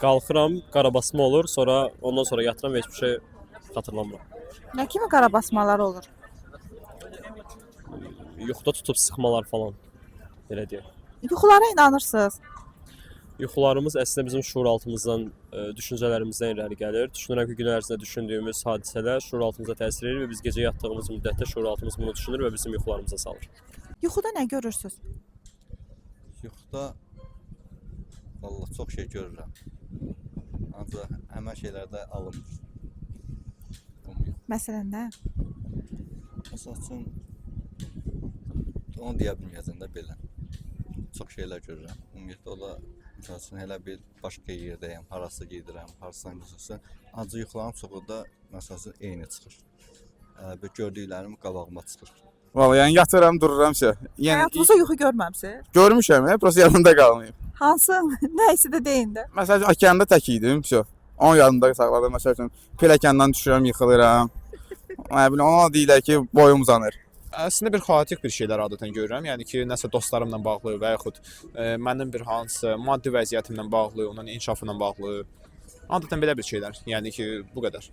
Qalxıram, qarabasma olur, sonra ondan sonra yatıram və heç bir şey xatırlamıram. Nə kimi qarabasmalar olur? Yuxuda tutub sıxmalar falan. Belə deyək. Yuxulara inanırsınız? Yuxularımız əslində bizim şuuraltımızdan, düşüncələrimizdən irəli gəlir. Düşünürəm ki, gün ərzində düşündüyümüz hadisələr şuuraltımıza təsir edir və biz gecə yatdığımız müddətdə şuuraltımız bunu düşünür və bizim yuxularımıza salır. Yuxuda nə görürsüz? Yuxuda vallah çox şey görürəm. Ancaq həmən şeylərdə alınmır. Olmuyor. Məsələn nə? Məsəl üçün onu deyə bilməyəcəm də belə. Çox şeylər görürəm. Ümumiyyətlə o da məsəl üçün elə bir başqa yerdəyəm, harasa gedirəm, harasından gedirəmsə, ancaq yuxularım çoxu da məsəl üçün eyni çıxır. Bir gördüklərim qabağıma çıxır. Vallahi yəni yatıram, dururam şey. Yəni Həyatınızda yuxu görməmisiniz? görmüşəm, prosta yadımda qalmayıb. Hansı? Nə isə də deyin də. Məsəl üçün okeanda tək idim, vəsə. Onu yadımda saxladım. Məsəl üçün pilləkəndən düşürəm, yıxılıram. Nə bilim, ona deyirlər ki, boyum uzanır. Əslində bir xaotik bir şeylər adətən görürəm. Yəni ki, nəsə dostlarımla bağlı və yaxud mənim bir hansısa maddi vəziyyətimlə bağlı, onun inkişafı ilə bağlı. Adətən belə bir şeylər. Yəni ki, bu qədər.